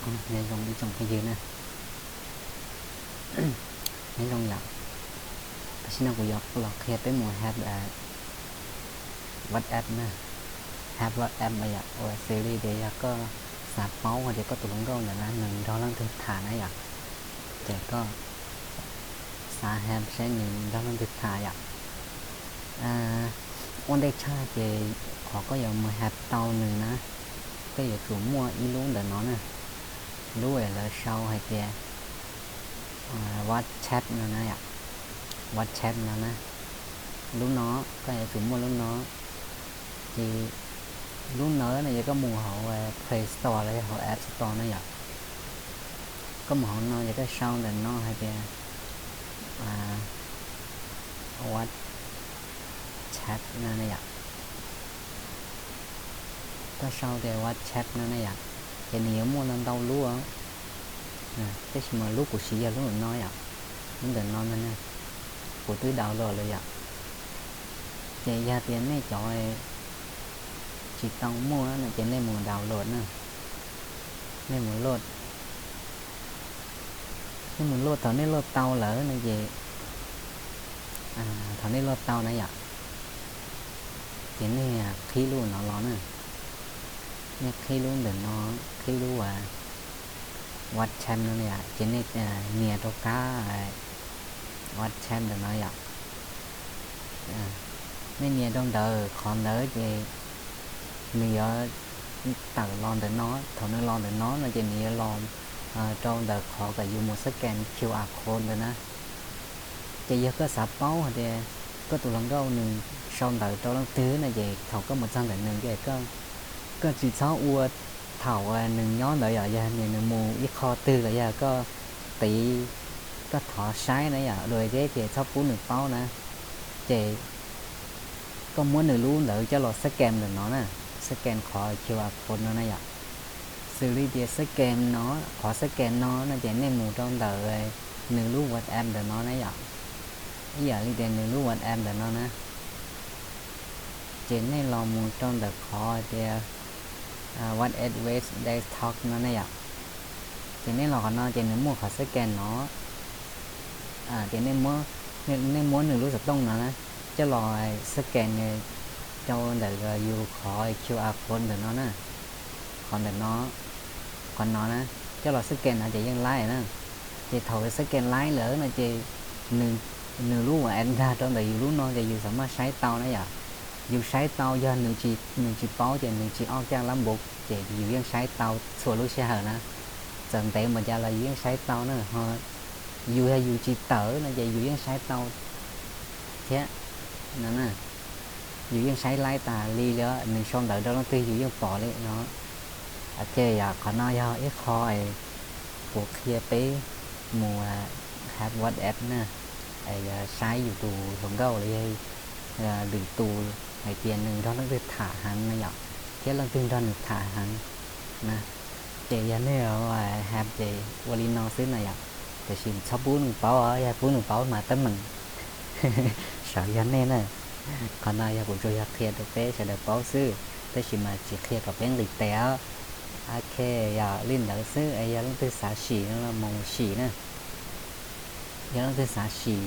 Nyob zoo ib tsoom phooj ywg na, nyob zoo yom. Tam sim no kuv yuav los qhia peb mus hack WhatsApp na, hack WhatsApp yom, ua xws li tias yog koj xav paub hais tias koj tus hluas nkauj ntawm no nws nrog leej twg tham na yom, ces koj xav hack saib nws nrog leej twg tham yom. Ua ntej tshaj ces qhov koj yuav mus hack tau nws na, koj yuav tsum muaj ib lub ntawm no na, lub uas lawv sau hais tias WhatsApp no na yom, WhatsApp no na, lub no, koj yuav tsum muaj lub no. Ces lub no no ces koj mus hauv Play Store los yog hauv App Store na yom, koj mus hauv no ces koj sau ntawm no hais tias WhatsApp no na yom, koj sau tias WhatsApp no na yom, ces nws yuav muaj ntau ntau lub, tab sis mas lub kuv siv yog lub ntawm no yom, lub ntawm no ntag na, kuv twb download lawm yom. Ces yog tias nej cov tsis tau muaj no ces nej mus download na, nej mus load, nej mus load, thaum nej load tau lawm no ces, thaum nej load tau na yom, ces nej qhib lub no los na, nej qhib lub ntawm no, qhib lub WhatsApp no na yom, ces nej nias rau qab WhatsApp ntawm no yom. Nej nias rau ntawd, qhov ntawd ces nws yuav tawm los ntawm no, thaum nws los ntawm no no ces nws yuav los rau ntawm qhov kom yus mus scan QR code ntawd na. Ces yog koj xav paub hais tias koj tus hluas nkauj nws sau ntawv rau leej twg no ces thaum koj mus txog ntawm nws ces koj tsis txhob ua thaum nws nyob ntawd yom, yog nws mus ib qho twg los yog koj tiv, koj thov saib na yom, dua li ces txhob pub nws paub na. Ces koj muab nws lub ntawd coj los scan ntawm no na, scan qhov QR code no na yom. Xws li tias scan no, qhov scan no no ces nej mus rau ntawm nws lub WhatsApp ntawm no na yom, ib yam li tias nws lub WhatsApp ntawm no na, ces nej los mus rau ntawm qhov tias WhatsApp desktop no na yom. Ces nej los qhov no ces nws muaj qhov scan no, ces nej muab nws lub xov tooj no na coj los scan rau ntawm yus qhov QR code ntawm no na, qhov ntawm no, qhov no na, coj los scan no ces yeej laib na. Ces thaum scan laib lawm no ces nws lub WhatsApp nkag rau ntawm yus lub no ces yus xam maj saib tau na yom. Yus saib tau, yog nws tsis paub ces nws tsis ob kaj lab npus ces yus yeej saib tau txhua lub sij hawm na. Txawm ntev npaum cas los yus yeej saib tau na, ho yus yog yus tsis tawm no ces yus yeej saib tau thiab no na. Yus yeej saib laib tas li li, nws sau ntawv rau leej twg yus yeej pom li no. Ok, qhov no yog ib qho kuv qhia peb mus hack WhatsApp na, saib yus tus hluas nkauj los yog lwm tus hais tias nws nrog leej twg tham heev no yom, thiab leej twg nrog nws tham heev na. Ces yog nej hack ces ua li no xwb na yom, tiam sis txhob pub nws paub, yog pub nws paub mas teeb meem sawv yog nej na. Qhov no yog kuv tsuas yog qhia rau peb sawv daws paub xwb, tab sis mas tsis qhia kom peb nqis tes os. Ok, yog li ntawd xwb, yog leej twg xav sim no los mus sim na. Yog leej twg xav sim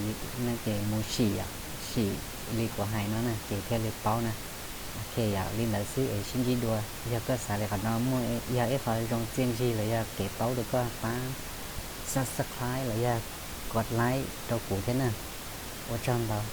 no ces mus sim, sim li kuv hais no na ces thiaj li paub na. Ok, yog li ntawd xwb es sib ntsib dua. Yog koj xav li qhov no muaj, yog ib qho zoo txiaj ntsig los yog kev paub rau koj, pab subscribe los yog kom like rau kuv thiab na. Ua tsaug ntau.